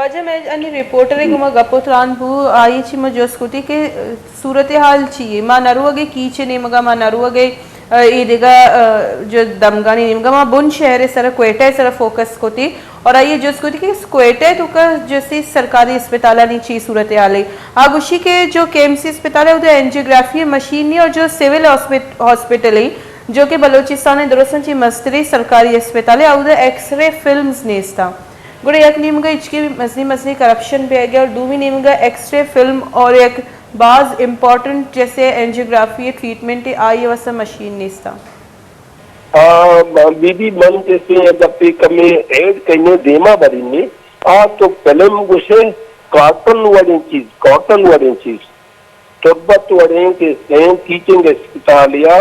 واجہ، مئے انی رپورٹر ء گوما گپ و تران بو، آئی چی ما جست کتی کہ صورتحال چی ہے؟ ما نروگے کیچ نیمگا، ما نروگے، ء، اے دگہ، ء، جو دمگانی نیمگا، ما بن شہر سر، کوئٹہ سر فوکس کتی اور آئی جست کتی کہ کوئٹہ تو کا جیسے سرکاری اسپتالانی چی صورتحال ہے؟ آ گوشی کہ جو کے ایم سی اسپتال ہے، ادھر اینجیوگرافی مشین نہیں، اور جو سول ہاسپٹ-، ہاسپٹل ہے، جو کہ بلوچستان درستاں چی مستری سرکاری اسپتال ہے، ادھر ایکس رے فلمز نیستا۔ گڑا یک نیمگا ہچکے مزنی مزنی کرپشن بیگ ء اور دومی نیمگا ایکس رے فلم اور یک باز امپورٹنٹ جیسے اینجیوگرافی ٹریٹمنٹ آئی واسطہ مشین نیستا۔ آ، بی بی من کسے گپے کمے ایڈ کئینے دیما برینے۔ آ تو فلم گوشے کارٹن وڑیں چیز، کارٹن وڑیں چیز۔ تربت وڑیں کہ سین ٹیچنگ اسپتال یا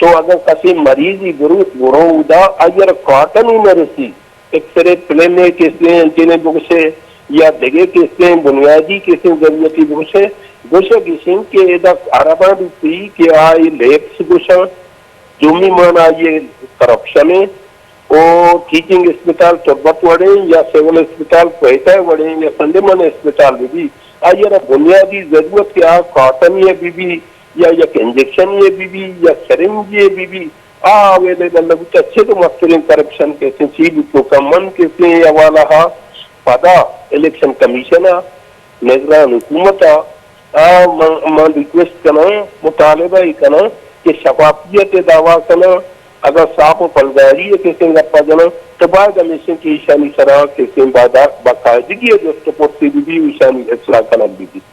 تو اگر کسی مریضی بروت برو ادا اگر کاٹن ہی نہ رسی، ایکس رے پلین ہے کہ سین انچنے بگشے یا دگے کہ سین بنیادی کہ سین ضرورتی بگشے، گوشہ گشن کہ ادا عرباں بھی سی کہ آئی لیپس گوشاں، دومی مان آئی کرپشن ہے۔ او ٹیچنگ اسپتال تربت وڑیں یا سول اسپتال کوئٹہ وڑیں یا سنڈے من اسپتال بہ بی، آئی ء را بنیادی ضرورت کہ آ کاٹنی ء بہ بی یا یک انجیکشنی ء بہ بی یا سرنجی ء بہ بی، آ اویلیبل نہ بوت، چد مستریں کرپشن کسیں چی بوت تو کم من کسیں حوالہ ء پدا الیکشن کمیشن ء نگران حکومت ء آ من، من ریکویسٹ کناں، مطالبہ ای کناں کہ شفافیت ء دعویٰ کناں، اگر صاف و پلداری ء کسیں گپا جناں تو باید ہمیشیں کہ ایشانی سرا کسیں بادا-، باقاعدگی ء جست و پرسی بہ بی و ایشانی اصلاح کنگ بہ بی۔